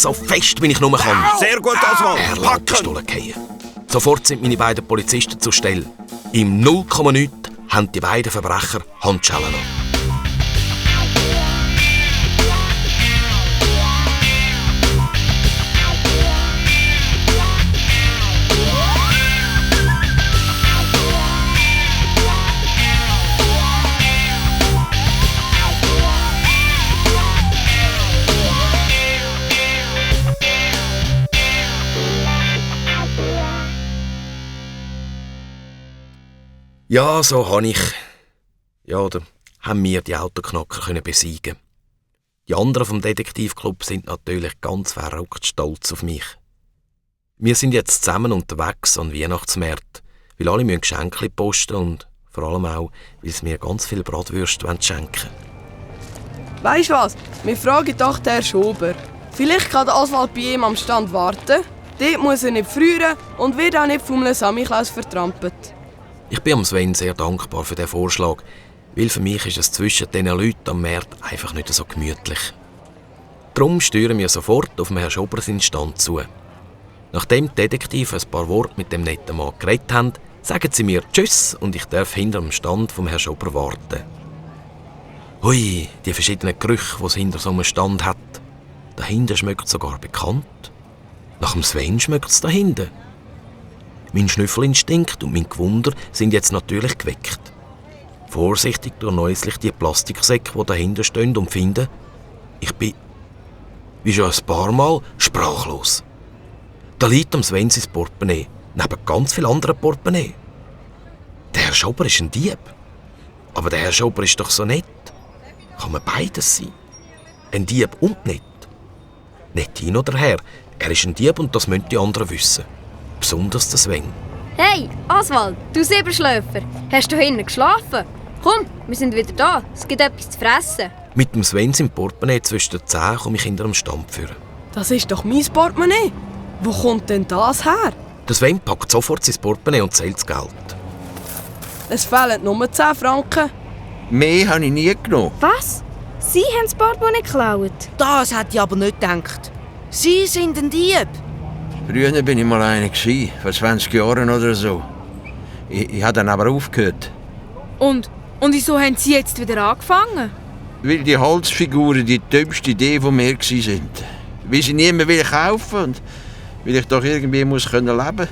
So fest, wie ich nur kann. Sehr gut, Oswald. Er lässt die Pistole fallen. Sofort sind meine beiden Polizisten zur Stelle. Im 0,9 haben die beiden Verbrecher Handschellen an. Ja, so habe ich. Ja, oder haben wir die Autoknacker können besiegen. Die anderen vom Detektivclub sind natürlich ganz verrückt stolz auf mich. Wir sind jetzt zusammen unterwegs an Weihnachtsmärkten, weil alle Geschenke posten und vor allem auch, weil sie mir ganz viel Bratwürste schenken wollen. Weisst was? Wir fragen doch den Herrn Schober. Vielleicht kann der Oswald bei ihm am Stand warten. Dort muss er nicht frieren und wird auch nicht vom Samichlaus vertrampelt. Ich bin Sven sehr dankbar für diesen Vorschlag, weil für mich ist es zwischen diesen Leuten am Markt einfach nicht so gemütlich. Darum steuern wir sofort auf den Herrn Schober seinen Stand zu. Nachdem die Detektive ein paar Worte mit dem netten Mann geredet haben, sagen sie mir Tschüss und ich darf hinter dem Stand vom Herrn Schober warten. Hui, die verschiedenen Gerüche, die es hinter so einem Stand hat. Dahinter schmeckt es sogar bekannt. Nach dem Sven schmeckt es dahinter. Mein Schnüffelinstinkt und mein Gewunder sind jetzt natürlich geweckt. Vorsichtig durchnäusle ich die Plastiksäcke, die dahinter stehen und finde, ich bin, wie schon ein paar Mal, sprachlos. Da liegt am Sven sein Portemonnaie, neben ganz vielen anderen Portemonnaie. Der Herr Schober ist ein Dieb. Aber der Herr Schober ist doch so nett. Kann man beides sein? Ein Dieb und nett? Nicht hin oder her. Er ist ein Dieb und das müssen die anderen wissen. Besonders der Sven. Hey, Oswald, du Silberschläfer. Hast du hinten geschlafen? Komm, wir sind wieder da. Es gibt etwas zu fressen. Mit dem Sven im Portemonnaie zwischen den Zähnen komme ich hinter dem Stand führen. Das ist doch mein Portemonnaie. Wo kommt denn das her? Der Sven packt sofort sein Portemonnaie und zählt das Geld. Es fehlen nur 10 Franken. Mehr habe ich nie genommen. Was? Sie haben das Portemonnaie geklaut? Das hätte ich aber nicht gedacht. Sie sind ein Dieb. Früher war ich mal einer, vor 20 Jahren oder so. Ich habe dann aber aufgehört. Und wieso haben Sie jetzt wieder angefangen? Weil die Holzfiguren die dümmste Idee von mir waren. Weil sie niemand will kaufen und weil ich doch irgendwie muss leben muss.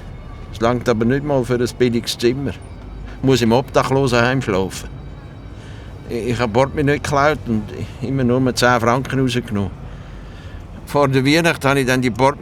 Es reicht aber nicht mal für ein billiges Zimmer. Ich muss im Obdachlosenheim schlafen. Ich habe Portemonnaie nicht geklaut und immer nur 10 Franken rausgenommen. Vor der Weihnacht habe ich dann die Portemonnaie